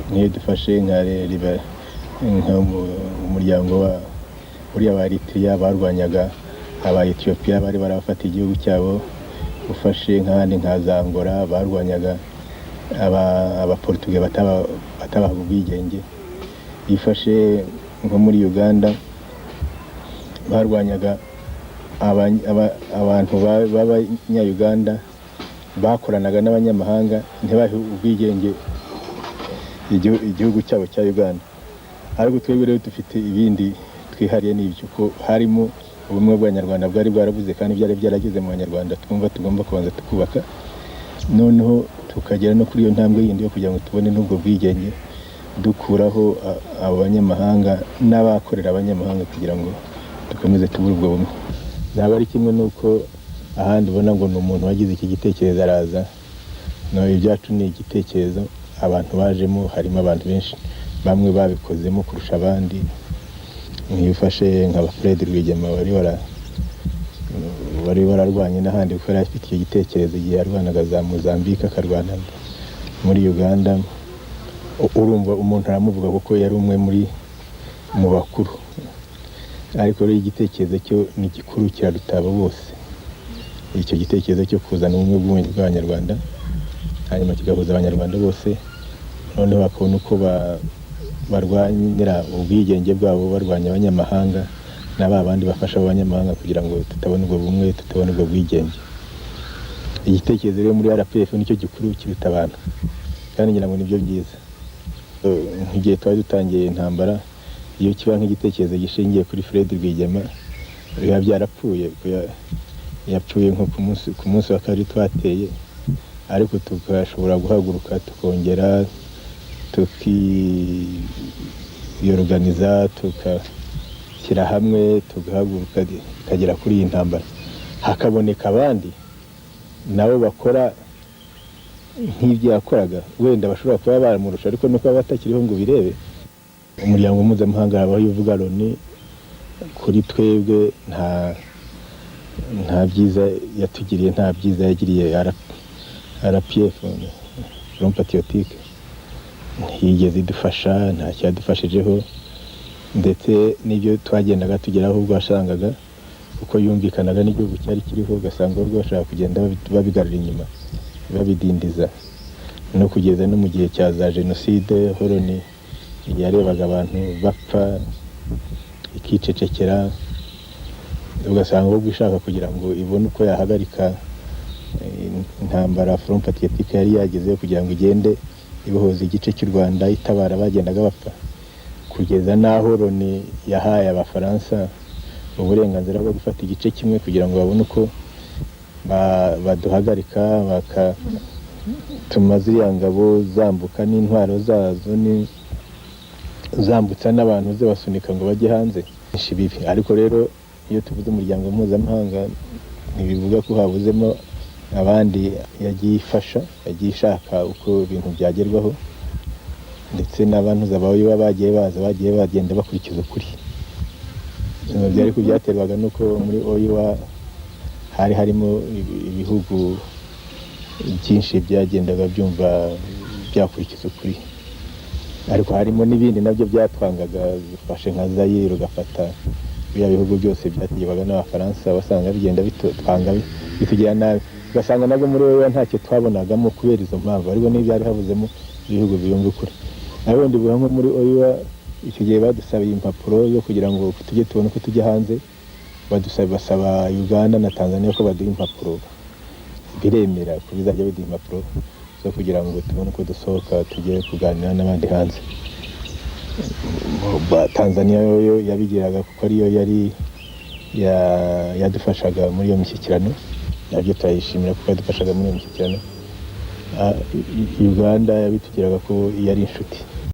Nk'iyo dufashe nka umuryango wa uriya wa Eritrea, barwanyaga aba Ethiopia bari barabafata igihugu cyabo. Ufashe nk'ahandi nka za Angola, barwanyaga Abaportuge batabahaga ubwigenge. Ifashe nko muri Uganda, barwanyaga abantu b'Abanya-Uganda bakoranaga n'abanyamahanga, ntibahe ubwigenge igihugu cyabo cya Uganda. Ariko twebwe rero dufite ibindi twihariye, n'ibyo ko harimo ubumwe bw'Abanyarwanda bwari bwarabuze kandi byari byarageze mu Banyarwanda, twumva tugomba kubanza tukubaka, noneho tukagera no kuri iyo ntambwe yindi yo kugira ngo tubone n'ubwo bwigenge, dukuraho abo banyamahanga n'abakorera abanyamahanga, kugira ngo dukomeze tubure ubwo bumwe. Ntabwo ari kimwe n'uko ahandi ubona ngo ni umuntu wagize iki gitekerezo araza. No ibyacu ni igitekerezo abantu bajemo, harimo abantu benshi, bamwe babikozemo kurusha abandi. Nk'iyo ufashe nka ba Fred Rwigema wari wararwanye n'ahandi, kuko yari afite icyo gitekerezo igihe yarwanaga za Mozambique, akarwana muri Uganda. Urumva umuntu aramuvuga kuko yari umwe mu bakuru, ariko rero igitekerezo cyo ni gikuru, kiraruta abo bose. Icyo gitekerezo cyo kuzana ubumwe bw'Abanyarwanda, hanyuma kigahuza Abanyarwanda bose, noneho bakabona uko barwanira ubwigenge bwabo, barwanya abanyamahanga na ba bandi bafasha abo banyamahanga kugira ngo tutabona ubwo bumwe, tutabona ubwo bwigenge. Igitekerezo rero muri RPF nicyo gikuru kiruta abantu, kandi ngira ngo nibyo byiza. Nk'igihe twari dutangiye intambara, iyo kiba nk'igitekerezo gishingiye kuri Fred Rwigema, biba byarapfuye, ko yapfuye nko ku munsi wa kabiri twateye, ariko tugashobora guhaguruka, tukongera tukiyoruganiza, tugashyira hamwe, tugahaguruka, tukagera kuri iyi ntambara, hakaboneka abandi nabo bakora nk'ibyo yakoraga, wenda bashobora kuba baramurusha, ariko nuko baba batakiriho ngo ubirebe. Umuryango mpuzamahanga, habaho uvuga Loni, kuri twebwe nta byiza yatugiriye, nta byiza yagiriye RPF, Front Patriotique. Ntiyigeze idufasha, ntacyo yadufashijeho, ndetse n'ibyo twagendaga tugeraho, ubwo wasangaga kuko yumvikanaga n'igihugu cyari kiriho, ugasanga ahubwo bashaka kugenda babigarura inyuma, babidindiza, no kugeza no mu gihe cya za jenoside. Loni yarebaga abantu bapfa ikicecekera, ugasanga ahubwo ishaka kugira ngo ibone uko yahagarika intambara Front Patriotique yari yagezeho, kugira ngo igende ibohoza igice cy'u Rwanda, itabara bagendaga bapfa, kugeza n'aho Loni yahaye Abafaransa uburenganzira bwo gufata igice kimwe kugira ngo babone uko baduhagarika, bakatuma ziriya ngabo zambuka n'intwaro zazo, ni zambutsa n'abantu, zibasunika ngo bajye hanze. Bibi. Ariko rero iyo tuvuze umuryango mpuzamahanga, ntibivuga ko habuzemo abandi yagiye ifasha, yagiye ishaka uko ibintu byagerwaho, ndetse n'abantu baba bagiye baza, bagiye bagenda bakurikiza ukuri. Byari byaterwaga n'uko muri OUA hari harimo ibihugu byinshi byagendaga byumva byakurikiza ukuri, ariko harimo n'ibindi nabyo byatwangaga. Ufashe nka Zayire, ugafata biriya bihugu byose byategekwaga n'Abafaransa, wasanga bigenda bitwanga, bitugira nabi, ugasanga nabwo muri OUA ntacyo twabonagamo kubera izo mpamvu. Ariko n'ibyari havuzemo ibihugu biyumva ukuri, ariko ndibuka nko muri OUA icyo gihe badusabiye impapuro zo kugira ngo tujye tubone uko tujya hanze, badusaba, basaba Uganda na Tanzania ko baduha impapuro, biremera ko bizajya biduha impapuro zo kugira ngo tubone uko dusohoka, tujye kuganira n'abandi hanze. Tanzania yo yabigiraga kuko ariyo yari yadufashaga muri iyo mishyikirano, nabyo turayishimira kuko yadufashaga muri iyo mishyikirano. Uganda yabitugiraga ko yari inshuti.